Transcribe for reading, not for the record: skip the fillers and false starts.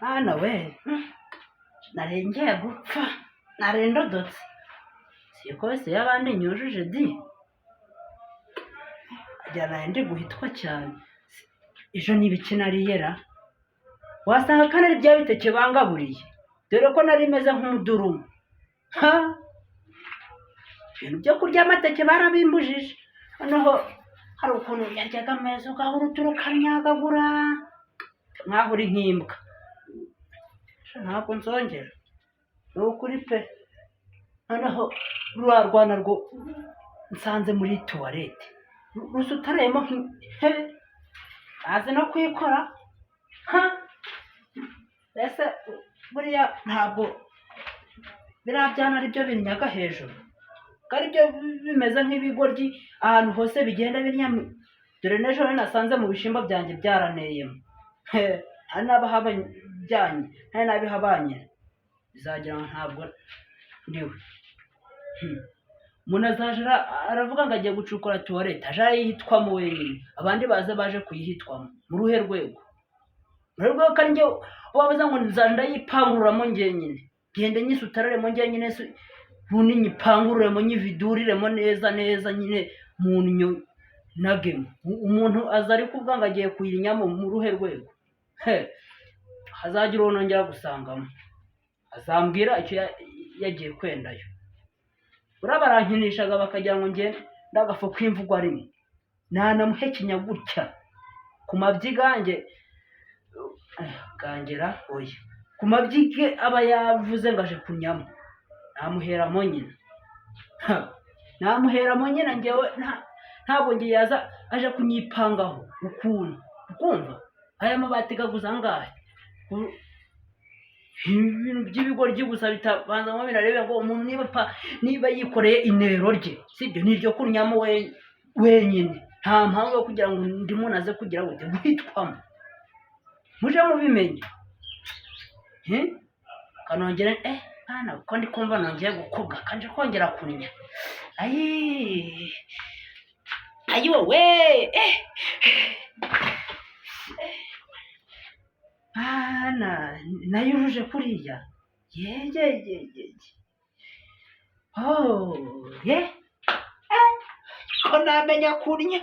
Mwana we, narengeye gupfa, narendodotse, siko se y'abandi nyujuje di, wagira nari ndi guhitwa cyane. Ejo ni ibiki nariyera? Wasanga kandi ari bya biteke bangaburiye, dore ko nari meze nk'umudurumu. Ha, ibintu byo kurya amateke barabimbujije. Noneho hari ukuntu yaryaga ameza, ugahora uturuka, nkaho uri nk'imbwa. Ntabwo nzongera, ni ukuri pe. Noneho ruriya rwana rwo nsanze muri toilette rusutarayemo, he, bazi no kuyikora. Ha, mbese buriya ntabwo biriya byana ari byo binyaga hejuru, ko ari byo bimeze nk'ibigoryi ahantu hose bigenda binya? Dore n'ejo nasanze mu bishyimbo byanjye byaraneyemo. Hari n'abahabajyanye, hari n'abihabanye, bizagira ngo ntabwo ndiwe. Umuntu azaje aravuga ngo agiye gucukura toilette, aje arayihitwamo wenyine, abandi baze baje kuyihitwamo mu ruhe rwego? Muri rwego ko ari njye wabaza ngo nzaje ndayipangururamo njyenyine, ngende nyisutararemo njyenyine, ubundi nyipangururemo, nyividuriremo neza neza nyine mu nnyo nagemo. Umuntu aza ari kuvuga ngo agiye kuyinyamo mu ruhe rwego? He, hazagira uwo nongera gusangamo azambwira icyo yagiye kwendayo. Buriya barankinishaga bakagira ngo njye ndagafu k'imvugo arimo nanamuhekenya gutya ku mabyi ganjye gangera, oya, ku mabyi ge aba yavuze ngo aje kunyamo, namuheramo nyina. Ha, namuheramo nyina. Njyewe ntabwo ngiye yaza aje kunyipangaho ukuntu ukumva aya mabati gaguze angahe? Ibintu by'ibigoryi gusa bitabanza ngo binarebe ngo umuntu niba pa niba yikoreye inero rye, sibyo, ni iryo kunyamo wenyine, nta mpamvu yo kugira ngo undi muntu aze kugira ngo guhitwamo. Muje mubimenya. Kanongere mwana, ko ndi kumva nongeye gukobwa, kanje kongera kunnya. Ayi ayi, wowe, mwana, nayujuje kuriya, yegegegege, oh ye, ko namenya kurya.